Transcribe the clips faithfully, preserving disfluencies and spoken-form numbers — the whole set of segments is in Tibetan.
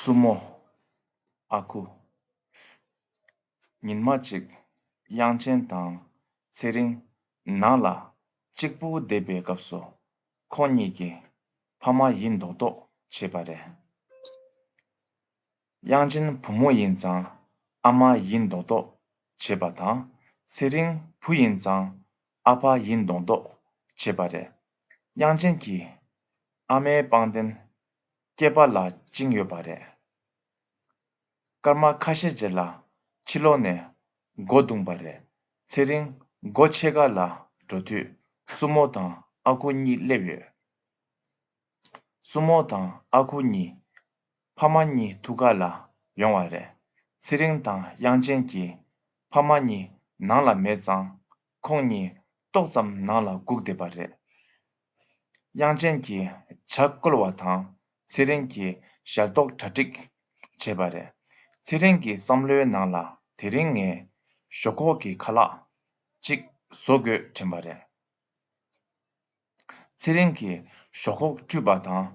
སྲུ་མོ། ཨ་ཁུ། ཉིན་མ་གཅིག་དབྱངས་ཅན་དང་ཚེ་རིང་ནང་ལ་གཅིག་པུ་བསྡད་པའི་སྐབས་སུ་ཁོང་གཉིས་ཀྱིས་ཕ་མ་ཡིན་མདོག་མདོག་བྱས་པ་རེད། དབྱངས་ཅན་བུ་མོ་ཡིན་ཙང་ཨ་མ་ཡིན་མདོག་མདོག་བྱས་པ་དང་། ཚེ་རིང་བུ་ཡིན་ཙང་ཨ་ཕ་ཡིན་མདོག་མདོག་བྱས་པ་རེད། དབྱངས་ཅན་གྱི་ཨ་མའི་པང་གདན་སྐེད་པ་ལ་བཅིངས་ཡོད་པ་རེད། སྐར་མ་ཁ་ཤས་རྗེས་ལ་ཕྱི་ལོགས་ནས་སྒོ་བརྡུངས་པ་རེད། ཚེ་རིང་སྒོ་ཕྱེད་ཀ་ལ་འགྲོ་དུས་སྲུ་མོ་དང་ཨ་ཁུ་གཉིས་སླེབས་ཡོད། སྲུ་མོ་དང་ཨ་ཁུ་གཉིས་ཕ་མ་གཉིས་ཐུག་ག་ལ་ཡོང་བ་རེད། ཚེ་རིང་དང་དབྱངས་ཅན་གྱིས་ཕ་མ་གཉིས་ནང་ལ་མེད་ཙང་ཁོང་གཉིས་ཏོག་ཙམ་ནང་ལ་སྒུག་བསྡད་པ་རེད། དབྱངས་ཅན་གྱིས་ཇ་བསྐོལ་བ་དང་ཚེ་རིང་གིས་ཞལ་ཏོག་གྲ་སྒྲིག་བྱས་པ་རེད། ཚེ་རིང་གི་བསམ་བློའི་ནང་ལ་དེ་རིང་ངས་ཞོག་ཁོག་གི་ཁ་ལག་ཅིག་བཟོ་དགོས་དྲན་པ་རེད། ཚེ་རིང་གིས་ཞོག་ཁོག་བཀྲུས་པ་དང་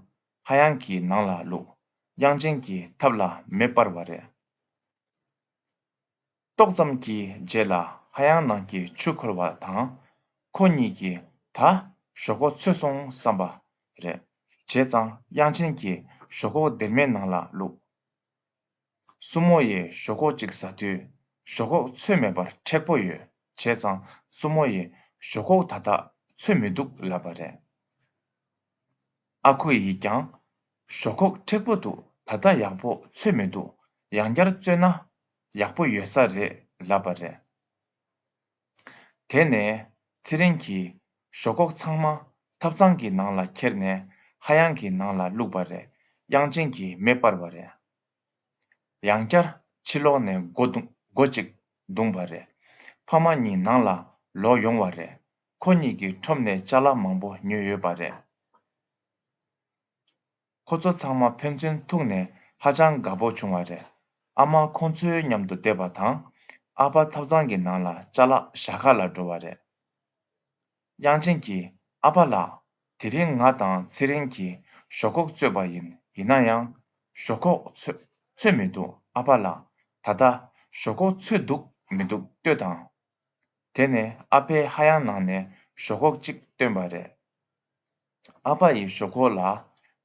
ཧ་ཡང་གི་ནང་ལ་བླུགས། དབྱངས་ཅན་གྱིས་ཐབས་ལ་མེ་སྤར་བ་རེད། ཏོག་ཙམ་གྱི་རྗེས་ལ་ཧ་ཡང་ནང་གི་ཆུ་ཁོལ་བ་དང་། ཁོ་གཉིས་ཀྱིས་ད་ཞོག་ཁོག་ཚོས་སོང་བསམ་པ་རེད། བྱས་ཙང་དབྱངས་ཅན་གྱིས་ཞོག་ཁོག་སྡེར་མའི་ནང་ལ་བླུགས། སྲུ་མོ་ཡིས་ཞོག་ཁོག་ཅིག་ཟ་དུས་ཞོག་ཁོག་ཚོས་མེད་པར་མཁྲེགས་པོ་ཡོད། བྱས་ཙང་སྲུ་མོ་ཡིས་ཞོག་ཁོག་ད་ལྟ་ཚོས་མི་འདུག་ལབ་པ་རེད། ཨ་ཁུ་ཡིས་ཀྱང་ཞོག་ཁོག་མཁྲེགས་པོ་འདུག། ད་ལྟ་ཡག་པོ་ཚོས་མི་འདུག། ཡང་བསྐྱར་བཙོས་ན་ཡག་པོ་ཡོད་ས་རེད་ལབ་པ་རེད། དེ་ནས་ཚེ་རིང་གིས་ཞོག་ཁོག་ཚང་མ་ཐབ་ཚང་གི་ནང་ལ་ཁྱེར་ནས་ཧ་ཡང་གི་ནང་ལ་བླུགས་པ་རེད། དབྱངས་ཅན་གྱིས་མེ་སྤར་བ་རེད། ཡང་བསྐྱར་ཕྱི་ལོགས་ནས་སྒོ་བརྡུང་སྒོ་གཅིག་བརྡུངས་པ་རེད། ཕ་མ་གཉིས་ནང་ལ་ལོག་ཡོང་བ་རེད། ཁོ་གཉིས་ཀྱི་ཁྲོམ་ནས་ཅ་ལག་མང་པོ་ཉོས་ཡོད་པ་རེད། ཁོ་ཚོ་ཚང་མ་ཕན་ཚུན་ཐུག་ནས་ཧ་ཅང་དགའ་པོ་བྱུང་བ་རེད། ཨ་མ་ཁོང་ཚོའི་མཉམ་དུ་བསྡད་པ་དང་། ཨ་ཕ་ཐབ་ཚང་གི་ནང་ལ་ཅ་ལག་བཞག་ག་ལ་འགྲོ་བ་རེད། དབྱངས་ཅན་གྱིས་ཨ་ཕ་ལགས། དེ་རིང་ང་དང་ཚེ་རིང་གིས་ཞོག་ཁོག་བཙོས་པ་ཡིན། ཡིན་ན་ཡང་ཞོག་ཁོག་ཚོས་ཚོས་མི་འདུག། ཨ་ཕ་ལགས། ད་ལྟ་ཞོག་ཁོག་ཚོས་འདུག་མི་འདུག་ལྟོས་དང་། དེ་ནས་ཨ་ཕས་ཧ་ཡང་ནང་ནས་ཞོག་ཁོག་ཅིག་བཏོན་པ་རེད། ཨ་ཕ་ཡིས་ཞོག་ཁོག་ལ་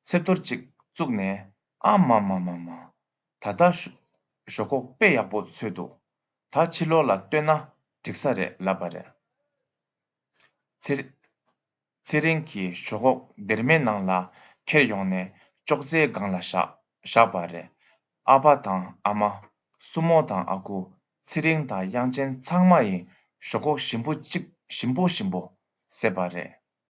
ཚེབ་ཐོར་ཅིག་བཙུགས་ནས། ཨ་མ་མ་མ་མ། ད་ལྟ་ཞོ་ཞོག་ཁོག་དཔེ་ཡག་པོ་ཚོས་འདུག། ད་ཕྱི་ལོགས་ལ་བཏོན་ན་འགྲིག་ས་རེད་ལབ་པ་རེད། ཚེ་ཚེ་རིང་གིས་ཞོག་ཁོག་སྡེར་མའི་ནང་ལ་ཁྱེར་ཡོང་ནས་ཅོག་ཙེའི་སྒང་ལ་བཞག་བཞག་པ་རེད། ཨ་ཕ་དང་ཨ་མ། སྲུ་མོ་དང་ཨ་ཁུ། ཚེ་རིང་དང་དབྱངས་ཅན་ཚང་མ་ཡིས་ཞོག་ཁོག་ཞིམ་པོ་གཅིག་ཞིམ་པོ་ཞིམ་པོ་བཟས་པ་རེད།